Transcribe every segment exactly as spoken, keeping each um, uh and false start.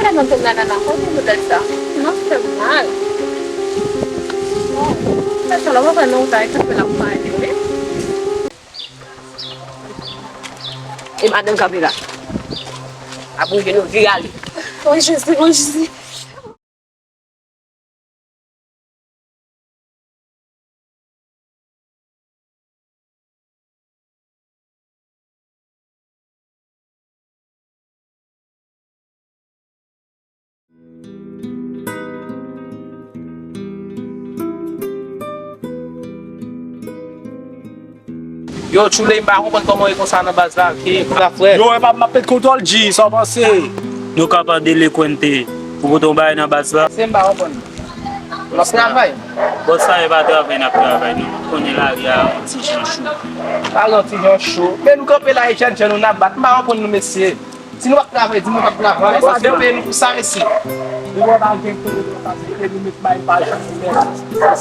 Nan tèt nanana, kote modèl sa? Non, fè mal. Bon, fè sa la, w pa wè non, w ta kanpe l ap pale, wi. E madanm kanpe la. Ap woule nou vire ale. O Jezi, o Jezi. Yo, Tchouley, m pa konprann kòman w ye konsa nan baz la, ki, ki la frè. Yo, epa m ap pèt kontwòl, G, sa w panse? Nou kapab delekwente pou pote yon bagay nan baz la? Se m pa konprann. M ap travay. Bòs, sa e pa travay n ap travay, nou konnen lari a yon ti jan cho. Pa yon ti jan cho. Men nou kanpe la, e jèn jèn nou n ap bat. M pa konprann nou, mesye. Si nou p ap travay, di nou p ap travay. Sa depeye nou pou sa, mesye. Nou wè pa gen kote konsa, se ke nou met bay pa jan nou lè.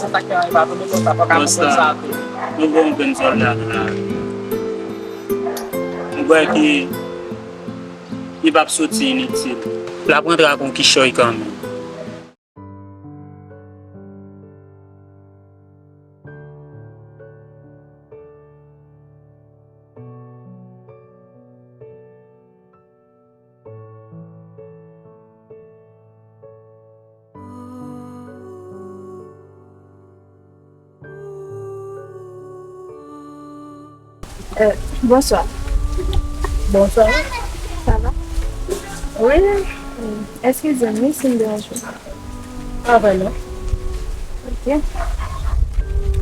Se sa k fè pa tonbe konsa, fòk ap konprann sa tou. Nou gon grenn sòlda nan lari. M kwè ke li p ap soti initil. L ap rantre ak yon kichòy kanmenm. Euh, bonsoir. Bonsoir. Ça va? Oui. Excusez-moi si m deranje w. Ah, pa vrèman. Ok.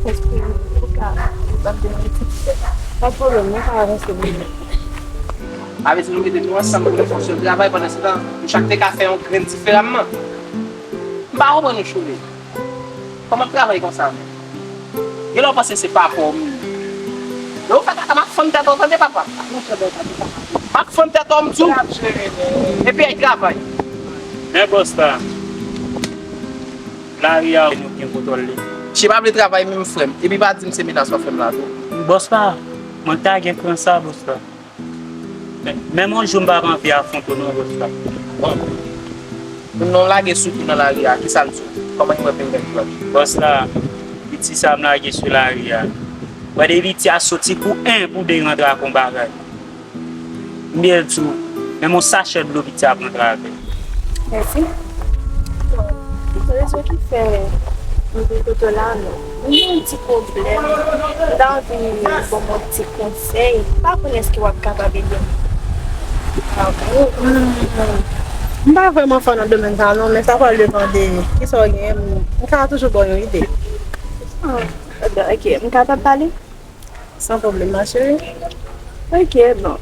Èske ou ka, ou ka deranje? Pa de pwoblèm, nou ka avanse. Sa vle di nou mete nou ansanm pou nou fonksyone travay, pandan se tan, nou chak te ka fè yon grenn diferaman. M pa konprann ou, Tchouley. Kòman w ap travay konsa menm? Genlè w panse se papa w m ye. Lè w fè kaka, m ap fann tèt w, tande papa. M ap fann tèt w, m di w. Epi al travay. Men bòs la, lari a, nou byen kontwòle. Misye pa vle travay menm, frè m. Epi pa di m se menas w ap fè m la tou. Bòs la, mwen ta gen kran sa, bòs la. Men, menm yon jou m p ap anvi afwonte w non, bòs la. Bon. Moun nan w lage sou tou nan lari a, kisa l di w? Kòman l wè peryòd la? Bòs la, piti sa m lage sou lari a. Wè de piti a soti pou en, pou de rantre ak yon bagay. M byen di w, menm yon sachè dlo piti a pran travè. Mèsi. Bon, pou rezon ki fè m vin kote w la, non. M gen yon ti pwoblèm. M ta anvi w ban m yon ti konsèy. M pa konn èske w ap kapab ede m. Ah, bon. M pa vrèman fò nan domèn sa a, non, men sa pral depann de kisa w genyen. M, m ka toujou ba w yon ide. Ah, ok, m kapab pale? San pwoblèm, ma chérie. Ok, bon.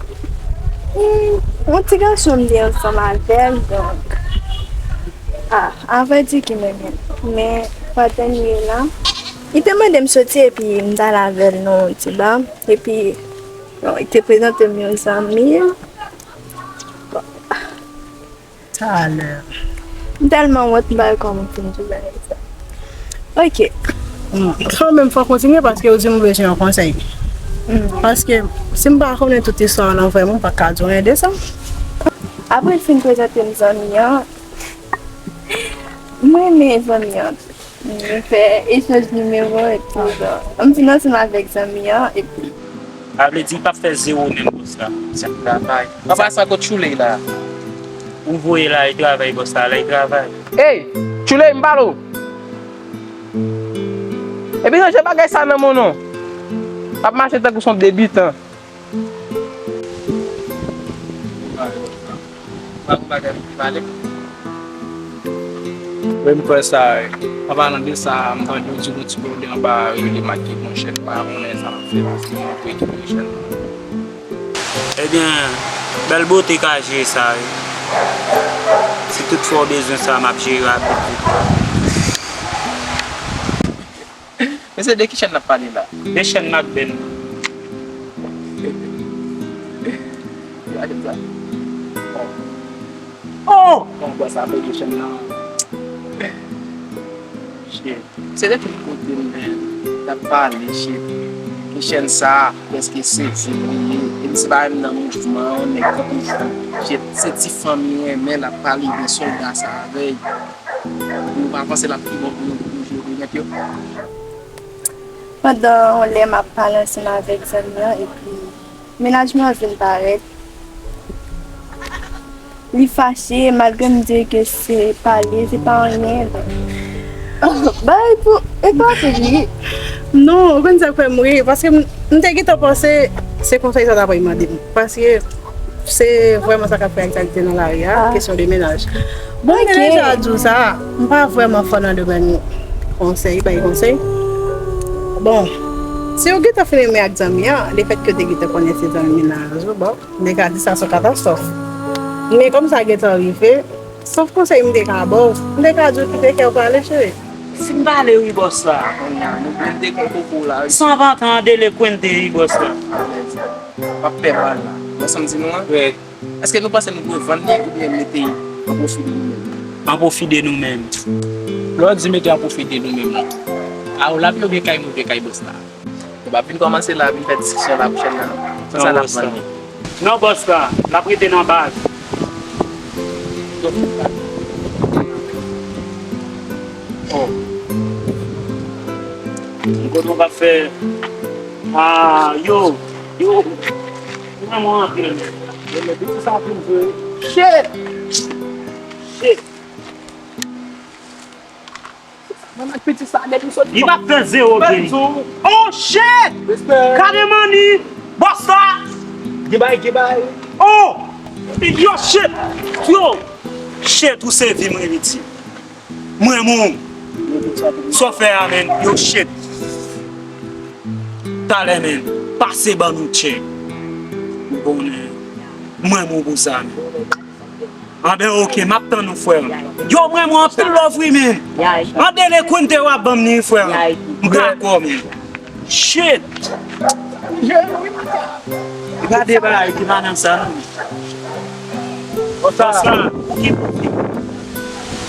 Hmm, yon ti gason m te ansanm avè l, donk. Ah, avrèdi ki menm, men, men, pa tèt li la. Li te mande m soti epi m t al avè l nan yon ti ba. Epi, bon, li te prezante m yon zanmi l. Bon. Talè. M tèlman wont, m pa wè kòman pou m di w bagay sa. Ok. Hmm, kanmenm, fòk kontinye paske ou di m ou bezwen yon konsèy. Hmm. Paske si m pa konnen tout istwa w lan vrèman, m pa ka di w anyen de sa. Apre l fin prezante m zanmi an, m renmen zanmi an. Nou fè echanj nimewo epi, bon, m vin ansanm avèk zanmi an, epi. Sa vle di, li p ap fè zewo menm bòs la. Sa travay. Papa sa kot Tchouley la? Ou voye l al travay bòs la, al travay. Ey! Tchouley, m pale w! Epi ranje bagay sa nan men w non. W ap mache tankou se yon debitan. Wi, m kwè sa, wi. An palan de sa, m tande w di gon ti pwoblèm anba rele Mak Kid, monchè, m pa konnen sa m ap fè paske m ap rekipere chèn nan. Ebyen, Bèl Bote ka jere sa, wi. Si toutfwa w bezwen sa, m ap jere rapid vit. Mesye, de ki chèn n ap pale la? De chèn Mak Ben. Gade sa. Oh! Bon, bò sa, de chèn nan. Shit. Se de tout kote m, men, t ap pale, shit. Ki chèn sa, èske se, se li ye? Se pa menm nan mouvman an, nèg ki toujou jete, se ti fanmi renmen, l ap pale de sòlda sa avè l. Nou pa panse l ap pi bon pou nou, pou nou jere nèg yo? Pandan yon lè m ap pale ansanm avèk zanmi an, epi mennaj mwen an vin parèt. Li fache, malgre m di ke se pale, se pa anyen. Bay pou, e pa pou li. Non, ou konn sa k fè m ri, paske m, m te gentan panse se konsa sa t ap mande m. Paske se vrèman sa k ap fè aktyalite nan lari a, kesyon de mennaj. Bon, m te deja di w sa, m pa vrèman fò nan domèn konsèy, bay konsèy. Bon, si w gentan fin renmen ak zanmi an, lefètke w te gentan konnen se zanmi mennaj ou, bon, m te ka di sa se yon katastwòf. Men kòm sa gentan rive, sèl konsèy m te ka ba w, m te ka di w kite kè w pale, cheri. Si m pale wi bòs la. Kounye a, nou blende kon koko la wi. San vantan an dele kwente wi bòs la. M ap fè mal la. Wè sa m di nou an? Èske nou panse nou dwe vann li oubyen mete an pwofi de nou menm? An pwofi de nou menm. Lè w di mete an pwofi de nou menm la, a w la pi yo gen kay move kay bòs la. Nou p ap vin kòmanse la, vin fè diskisyon la pou chèn nan. Konsa n ap vann li. Non, bòs la, l ap rete nan baz. Oh. M konnen w p ap fè. Ah, yo. Yo. Mwen, mwen antre, men. Yo, men, piti sa fin jwe. Shit! Shit! Mwen, mwen, piti sa, depi soti. Li p ap fè zewo, gang. Oh, shit! Respect. Gade manni, bòs la. Gibay, gibay. Oh! Yo, shit! Yo! Shit, ou se vi mwen, piti. Mwen, mwen. Sa w fè a, men. Yo, shit. Talè, men. Pase ban nou tchè. Ou konnen. Mwen, mwen pou sa, men. Anben, oke, m ap tann ou, frè m. Yo, mwen, mwen, anpil love, wi, men. An delinkwente w ap ban m ni, frè m. M dakò, men. Shit! Gade bagay ki pa nan sa, non. Konsa, ki konsa.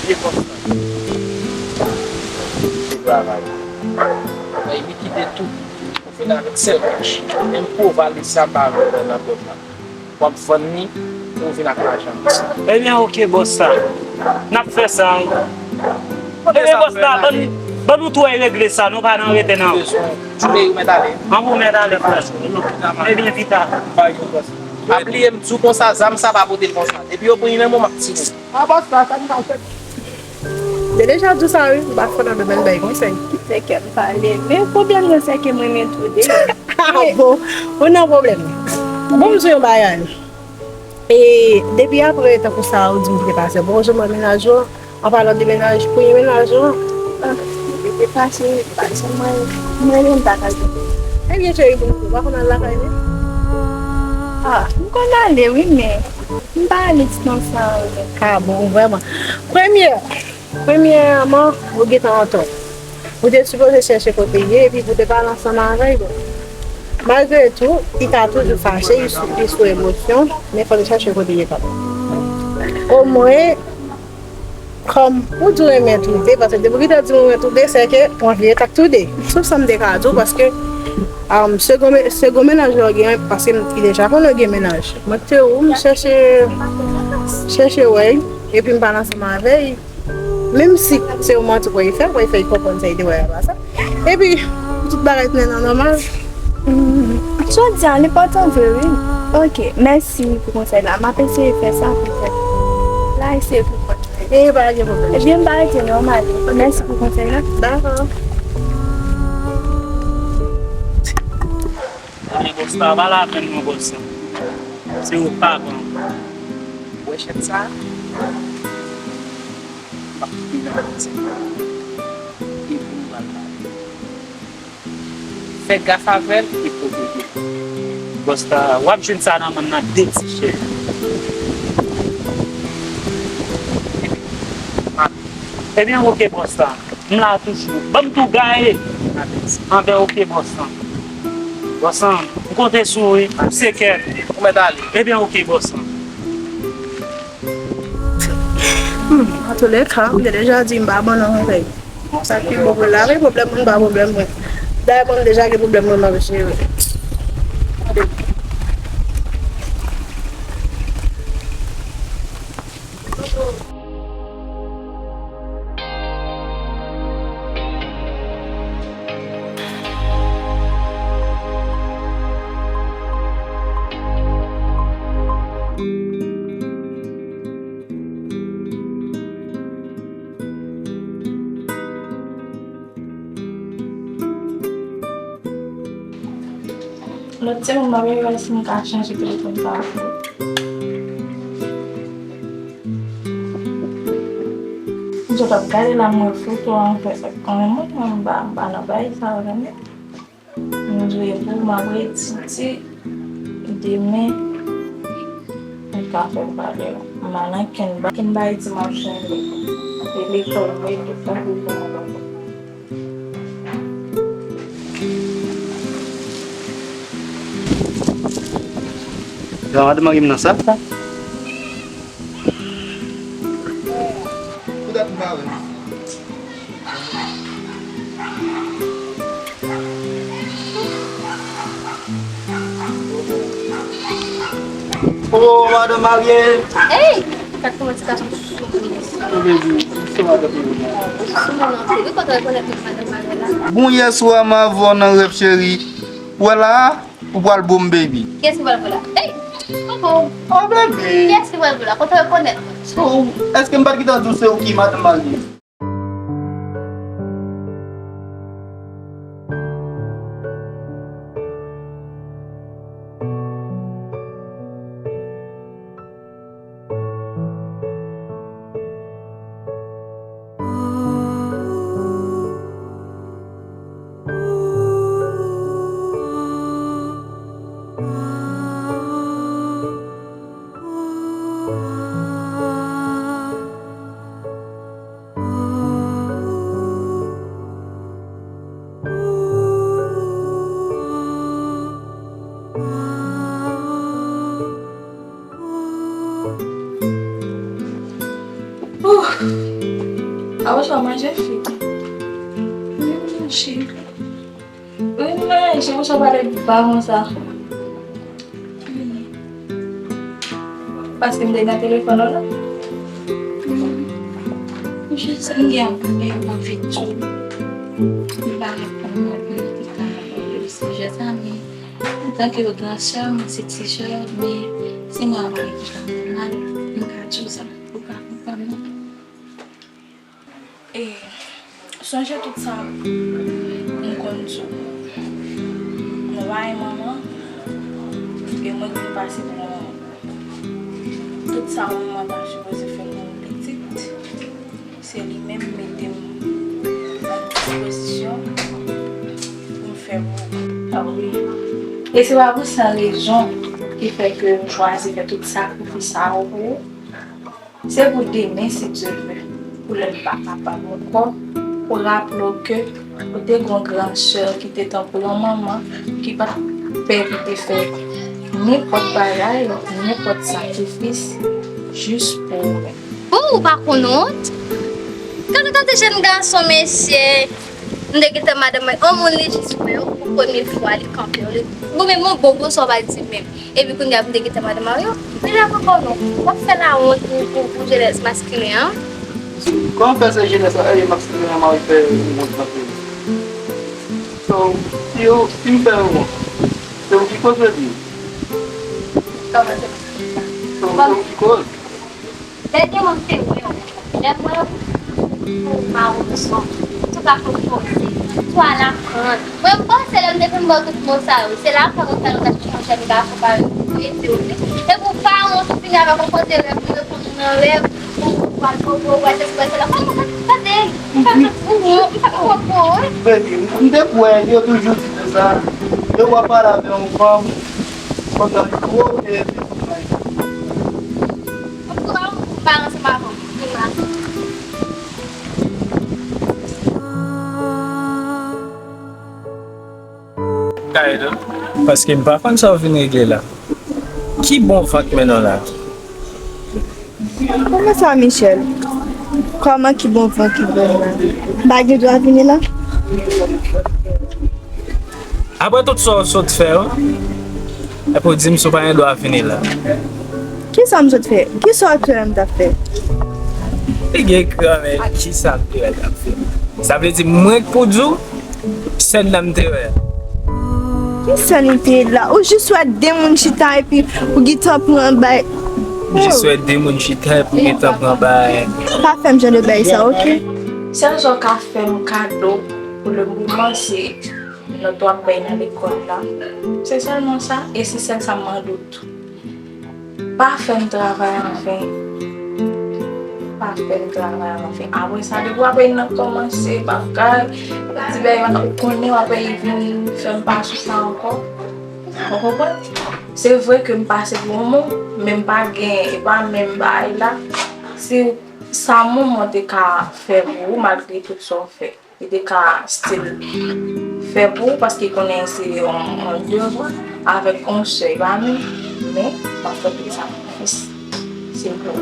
Li konsa. Travay. Li kite tout. Ou vin avèk sèl kach. Menm pwovale sa pa vin nan pòt la. W ap vann li, ou vin ak lajan. Ebyen, oke, bòs la. N ap fè sa. Ebyen, bòs la, ban, ban nou twò regle sa, nou pa nan rete, non. Ti peyi ou mèt ale. An pou mèt ale, frè. Ebyen, pita. Pa bliye m di w konsa, zam sa pa pote l konsa. Depi yo pran li nan men w, m ap tire. A bòs la, sa n pral fè? M te deja di w sa, wi, m pa fò nan domèn bay konsèy. Se ke m pale. Men pwoblèm nan, se ke mwen renmen tou de. Ah, bon, ou nan pwoblèm. Bon, m di w yon bagay. E depi apre, tankou sa, ou di m te pase bonjou, mwen mennaj ou, an palan de mennaj, premye mennaj ou. Ah, li te fache, fache mwen, mwen menm pa ka jwenn. Ebyen, cheri, pou nou, ou pa konn al lakay li? Ah, m konn ale, wi, men m pa ale ti tan sa, wi. Ah, bon, vrèman. Premye, premyèman, ou gentan antò. Ou te sipoze chèche kote l ye, epi pou te pale ansanm avè l, bon. Malgre tou, li ka toujou fache, li sou, li sou emosyon, men fò l chèche kote l ye kanmenm. Omwen, kòm ou di w renmen toude, paske depi w gentan di w renmen toude, se ke w anvi ret ak toude. Sou sa m te ka di w, paske, um, segon me-, segon mennaj la w gen, paske m, li deja konnen w gen mennaj. Mwen te ou, m chèche, chèche wè l, epi m pale ansanm avè l. Menm si se yon manti pou l fè, pou l fè l konprann sa l te wè a pa sa. Epi, pou tout bagay tounen nan nòmal. Hmm, jodi a, li enpòtan vre, wi. Ok, mèsi pou konsèy la. M ap eseye fè sa pou fè. La, eseye pou konsèy. E pa gen pwoblèm. Ebyen, m pa rete non, m ale. Mèsi pou konsèy la. Dakò. Ebyen, bòs la, pa lapenn non, bòs la. Se ou k pa pran. Ou wè chèn sa? M ap kite nan men sa. E pou m pral pale. Fè gaf avè l e pwoteje l. Bòs la, w ap jwenn sa nan men l nan de ti chèn. Ebyen, oke, bòs la. M la toujou. Ban m tou gaye. Anben, oke, bòs la. Bòs la, m konte sou ou, wi. Ou se kè. Ou mèt ale. Ebyen, oke, bòs la. Hmm, antoulèka, m te deja di m pa bon nan konsèy. Sa ki bon pou l la, men pwoblèm moun pa pwoblèm mwen. Dayè, mwen m deja gen pwoblèm mwen m ap jere. Lòt semèn, m ap wè si m ka chanje telefòn sa a pou ou. M sot ap gade la, m wè foto an fèt ak yon moun, mwen m pa, m pa nan bagay sa yo, tande. M jwe pou m ap retire demen. M ka fè valè. M al nan Kenba. Kenba di m ap jwenn li. E lekòl mwen, tout sa pou mwen. Jan madanm mari m nan sa? Pou dat m pa wè. Oh, madanm marye. Hey! Gad kòman ti gason soumou. Oh, baby, se madanm marye. Soumou anpil. Wi, kote w rekonèt mwen madanm marye la? Bon, yè swa m avè w nan rèv, cheri. Ou wè la a, ou pral bo m, baby. Kiyès ki pral bo la? Hey! Koko! Oh, baby! Kiyès ki pral bo la? Kote w rekonèt mwen? So, èske m pa t gentan di w se ou ki madanm marye? Ouh! Awo sa manje fi. Manje. Wi, manje, ou sa pale ba konsa. Paske m te nan telefòn ou la. Mwen jis m gen yon bagay m anvi di w. M pa reponn mwen, m pa reponn ou, se jès ami. Antanke gran sè, mwen se ti sè, men si mwen ap pale ki pa nòmal, m ka di w sa, ou pa konprann non. E sonje tout sa m konn di w. Mwen pa gen manman, e mwen vin pase pou yon moun. Tout sa yon manman ta sipoze fè pou yon pitit, se li menm mete m nan dispozisyon pou m fè pou ou. Ah wi. E se pa pou san rezon ki fè ke m chwazi fè tout sakrifis sa yo pou ou. Se pou demen, si Dye vle, pou lè n pa kapab ankò, pou raple w ke ou te gen yon gran sè ki te tankou yon manman, ki pa t pè pou te fè nenpòt bagay, nenpòt sakrifis, jis pou ou menm. Bon, ou pa konn wont? Gade, gade jèn gason, mesye. M te gentan madanm mwen, yon moun li jis wè w pou premye fwa, li kanpe w, li goumen m yon bon gwo sa w pa di menm. Epi kounye a m te gentan madanm mari w, men la poko non. W ap fè lawont pou, pou, pou jenès maskilen an. Kòman fè se jenès maskilen an m ap fè wont nan peyi? So, si yo, si m fè wont, se ou ki koz, baby. Kòman se? So, se ou ki koz. Dènyèman m te wè w, lè m wè w, ou mawon sò, tou ka konpoze, tou alakrann. Mwen m panse lè m te fin ba w tout mo sa yo, se la fwa mwen fè nou gade yon jèn gason parèy ou ete w wi. Epi w pa wont, ou vini avèk yon koze rèv ou reponn ou nan rèv, ou pral popo, ou pral sesi, ou pral sela. Kòman sa, tande, m pa santi m wont, m pa konprann wi. Baby, m te kwè yo toujou di konsa, lè w ap pale avè yon fanm, fòk w ap di, "Oh, ok, ok." Antouka, m pa ansanm avè w. Kay do. Paske m pa konn sa w vin regle la. Ki bon van k mennen w la? Kòman sa, Michel? Kòman ki bon van ki ban m la? M pa gen dwa vini la? Apre tout sa w sot fè yo, epi w di m si w pa gen dwa vini la. Kisa m sot fè? Kisa w te wè m t ap fè? Li gen ekran, men kisa m te wè l t ap fè? Sa vle di mwen k pou di w, sèn nan m te wè. Ki sèn li te la? Ou jis wè de moun chita epi ou gentan pran bay. M jis wè de moun chita epi ou gentan pran bay. Pa fè m jan de bay sa, ok? Sèl sa w ka fè m kado pou le moman, se Nòt w ap bay nan lekòl la. Se sèlman sa, e se sèl sa m mande w tou. Pa fè m travay anven. Pa fè m travay anven. Apre sa, depi w ap nan kòmanse bagay, ti bagay, ou konnen w ap vin fè m pa sou sa ankò. Ou konprann? Se vre ke m pase pou yon moun, men m pa gen, e pa menm bagay la. Se sa moun mwen te ka fè pou ou, malgre tout sa w fè. Li te ka still fè pou ou, paske konnen se yon, yon devwa avèk yon sè, pa menm, men m ap fè tout sa pou fis. Se pou ou.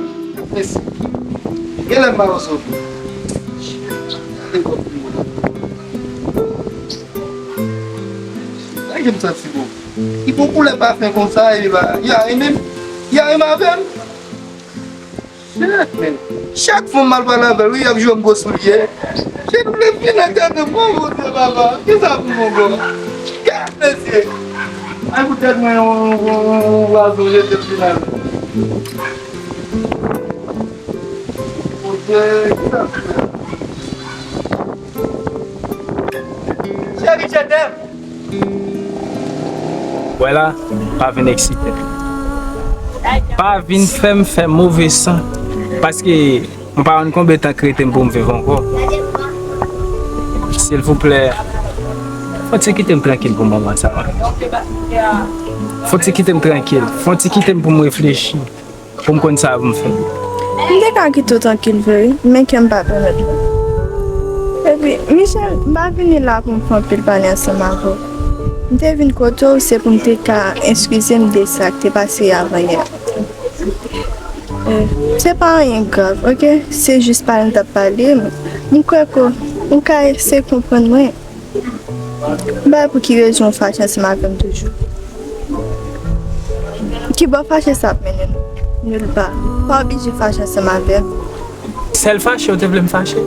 Mèsi. Genlè m pa ozo. Sa ke m santi bon. Li bon koulè pafen konsa, epi ba, y a renmen m. Y a renmen avè m. Shit, man. Chak fwa m al pale avè l, wi, y ap jwe m gwo soulye. Shit, m vle vin nan tèt mwen, Bondye, papa. Kisa pou mwen, bro? Gad, mesye. Ay, poutèt mwen, yon, yon, yon, yon, yon vwazon jete m vin avè l. Bondye, kisa pou mwen? Cheri, je t'aime. Wè la, pa vin eksite m. Pa vin fè m fè move san. Paske mwen pa konn konbyen tan k rete m pou m viv ankò. Silvouplè, fò ti kite m trankil pou moman sa a. Fò ti kite m trankil. Fò ti kite m pou m reflechi. Pou m konn sa pou m fè. M te ka kite w trankil vre, wi, men kè m pa pèmèt mwen. Epi, Michel, m pa vini la pou m fè anpil pale ansanm avè w. M te vin kote w, se pou m te ka eskize m de sa k te pase avan yè. Eh, se pa anyen grav, oke? Se jis pale m t ap pale, m, m kwè ke ou ka eseye konprann mwen. M pa wè pou ki rezon w fache ansanm avè m toujou. Ki bò fache sa ap mennen nou? Nil pa. Pa oblije fache ansanm avè m. Sèl fache w te vle m fache?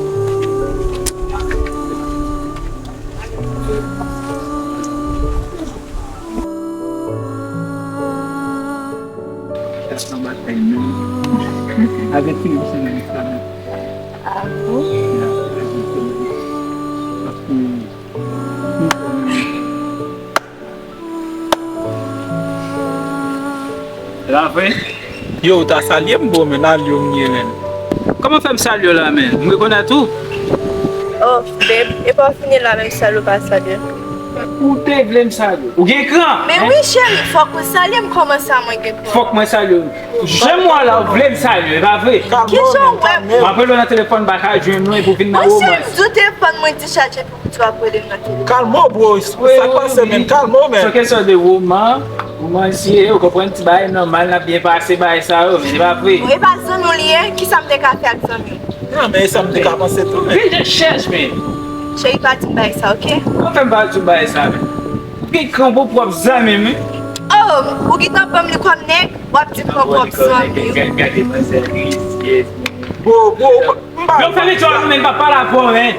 Avèk ki nou se nan lista nan? Ah bon? Ya, avèk ki nou se nan lista. Paske La vre? Yo, ou ta salye m, bro, men al yo m ye, men. Kòman fè m salye w la, men? M rekonèt ou. Oh, babe, e pa w fini la, menm salye w pa salye. Ou te vle m salye w. Ou gen kran, men wi, cheri, fòk ou salye m, kòman sa mwen gen kran? Fòk mwen salye w. Jan m wè w la, ou vle m salye w, e pa vre? Ki jan w wè m? M ap rele w nan telefòn, m pa ka jwenn ou, epi w vin nan romans. Mwen, si m di w telefòn mwen dichaje, Ou t ap rele m nan telefòn. Kalme w, bro. Sa k pase, men? Kalme w, men. Se yon kesyon de woman, woman siye, ou konprann, ti bagay nòmal, n ap byen pase bagay sa yo, men se pa vre. Bon, e pa zanmi w li ye, kisa m te ka fè ak zanmi w? Non, men e sa m te ka panse tou, men. Vin de chèch, men. Cheri, pa di m bagay sa, oke? Ou fè m pa di w bagay sa, men. Ou gen kran pou pwòp zanmi m, wi. Oh, ou gentan ban m li kòm nèg, w ap di m pran pwòp zanmi w. Gade manzèl rizyèz, men. Bro, bro, Yo, fè li djòl, men, pa pale avè w, men.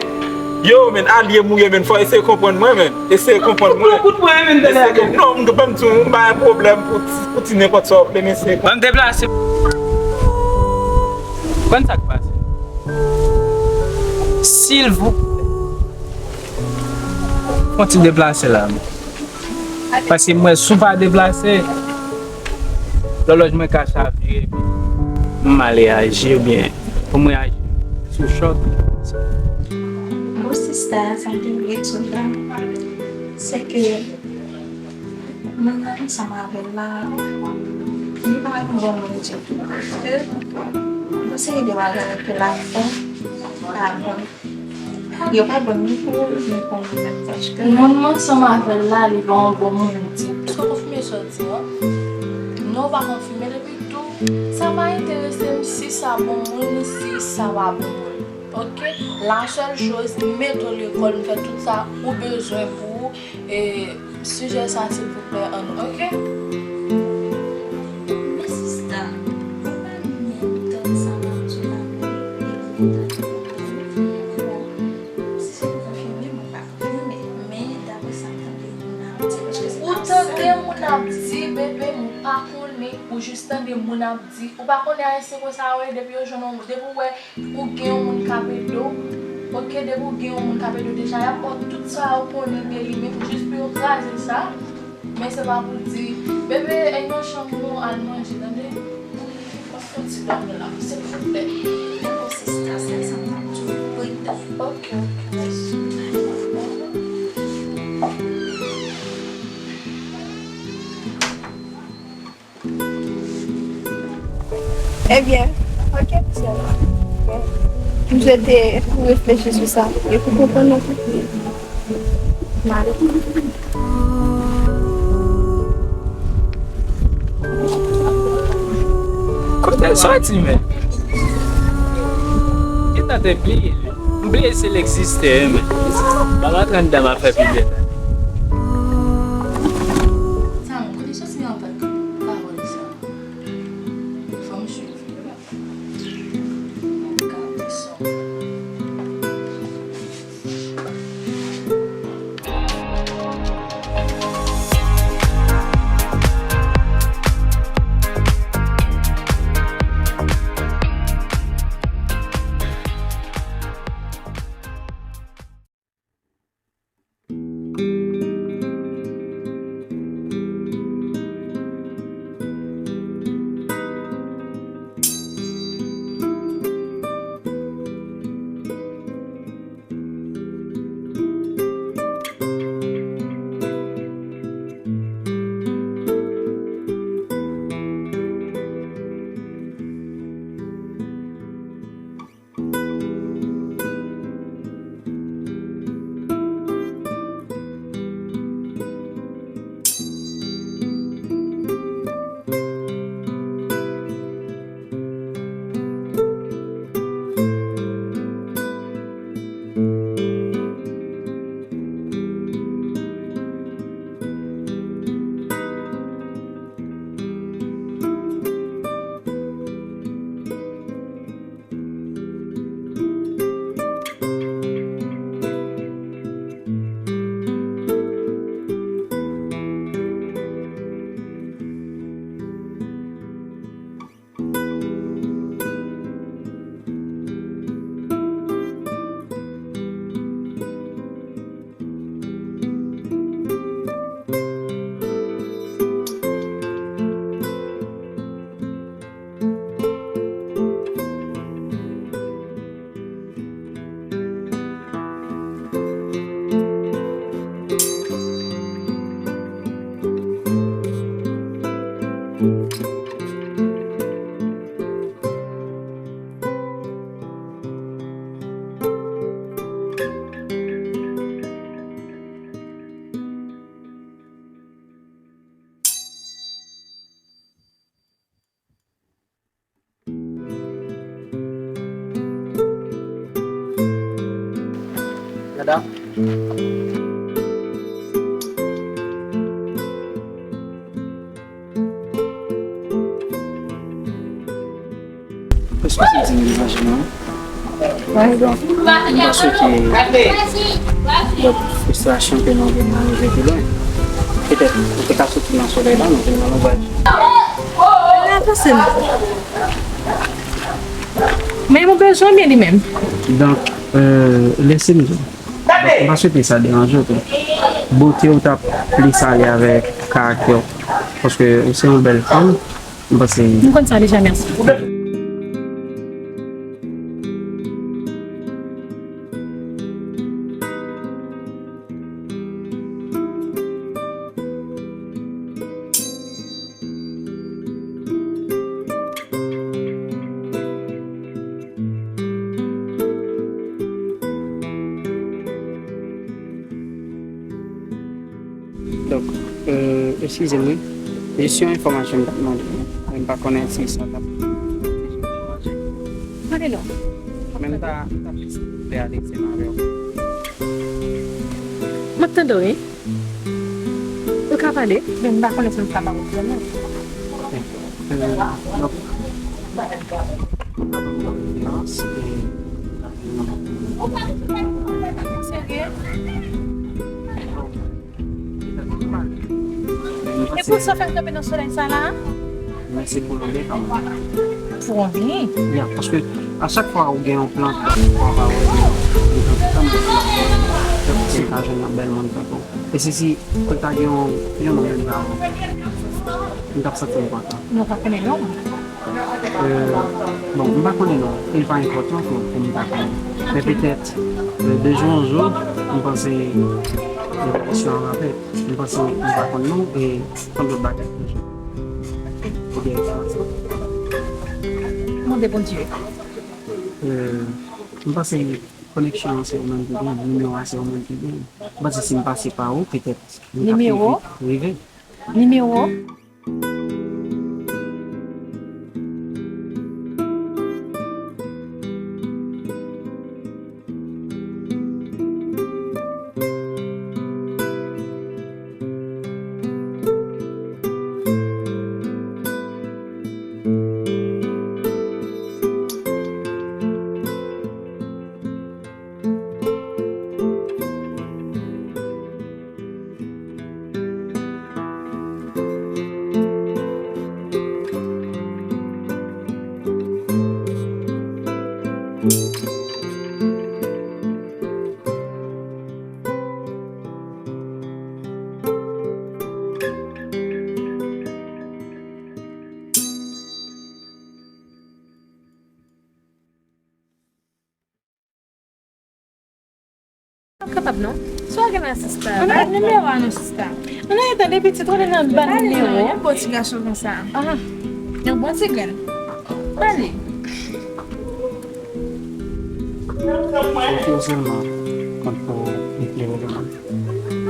Yo, men, alye m ou ye, men, fò eseye konprann mwen, men. Eseye konprann mwen. Ou pran kout mwen, men, tande. Eseye konprann. Non, m ban m di w, m pa gen pwoblèm pou ti, pou ti nenpòt sa w vle, men eseye konprann. Ban m deplase. Konn sa k pase? Silvouplè. Fon ti deplase la, men. Paske m wè si w pa deplase, lòlòj mwen ka chavire, epi m mal reyaji oubyen pou m reyaji sou chòk. Bon, sista, sa m te vle di w la, se ke moun nan ansanm avè l la, li pa yon bon moun ditou. Paske m seye de bagay ke l ap fè, pa bon. Yo pa bon ni pou ou, ni pou mwen menm, paske moun m ansanm avè l la, li pa yon bon moun ditou. Èske w konfime sa w di a? Non, w pa konfime l, epi tou, sa pa enterese m si sa bon moun, si sa pa bon moun. Oke? La sèl choz, mete w lekòl, m fè tout sa ou bezwen pou ou. E sijè sa, silvouplè, ann, oke? Men sista, ou pa menm tande sa m ap di w la, non, epi ou ta di w konfime, bon, si se konfime, mwen pa konfime, men daprè sa m tande moun ap di, paske se pa sa m tande. Ou tande moun ap di, bebe, m pa konnen, ou jis tande moun ap di, ou pa konnen ayisyen konsa yo ye, depi yo jwenn yon, depi w wè ou gen yon moun k ap ede w, Ok, depi w gen yon moun k ap ede w deja, y ap ba w tout sa yo konnen de li menm jis pou yo kraze sa. Men se pa pou di, bebe, e nan chanm ou al manje, tande? Mwen fè ti dòmi la, silvouplè. Dakò, sista, se sa m t ap di w, pridan. Ok, ok, mèsi. Ebyen, ok, misye. M swete ou reflechi sou sa e pou konprann nou tou. M ale. Kote l soti, men? Gentan te bliye. M bliye si l egziste, men. Ba m antre anndan, m ap fè pi byen. Sa, kote soti anpil pawòl sa? Fò m swiv. Dada. Eskize m di m deplase non. Mwen pa swete lòt fristrasyon ke nou vin rive pi lwen. Petèt, nou te ka soti nan solèy la, nou vin nan lonbraj. Nan panse m. Men mwen bezwen byen li menm. Donk, euh, lese m di w. Donk, m pa swete sa deranje w tou. Bote w t ap plis ale avèk karaktè w. Paske ou se yon bèl fanm. M panse. M konn sa deja, mèsi. Donk, euh, eskize m, wi. Jis yon enfòmasyon m t ap mande. Mwen m pa konnen si sa t ap. Mande non. Men m ta, m ta plis vle ale ansanm avè w. M ap tande w, wi. Ou ka pale, men m pa konnen si m ka ba ou vrèman. Ok. Euh, donk, Serye? E pou sa w fè m kanpe nan solèy sa la? Mèsi pou lode kanmenm. Pou anvi. Ya, paske a chak fwa ou gen yon plant, ou pa wè, ou gen yon plant, se ka jwenn yon bèl moun tankou. E si, si, ou ta gen yon, yon nonm menm jan, m t ap santi m kontan. Nou pa konnen non. Euh, bon, m pa konnen non. E l pa enpòtan pou, pou m ta konnen. Men petèt, euh, de jou an jou, m panse, euh, evolisyon an ap fèt. M panse m pa konn non, e konn lòt bagay toujou. Ebyen, mande Bondye. Euh, m panse koneksyon an se ou menm ki gen, nimewo a se ou menm ki gen. M panse si m pase pa ou, petèt m t ap rive, rive. Nimewo? Kapab non. Sa w gen la, sista? Ann, ba nimewo a non, sista. Ann, tande pitit, ou nan ba nimewo. Yon bon ti gason konsa. Ah. Yon bon ti grenn. Pale. Foto sèlman, kont pou eklere lemonn.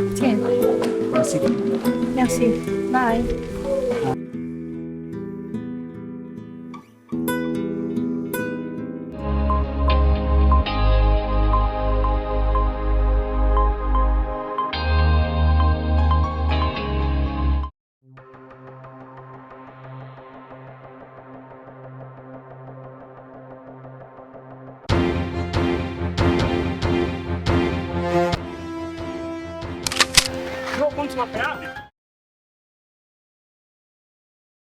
Ok. Mèsi. Mèsi. Bye. Yo konn sa w ap fè a.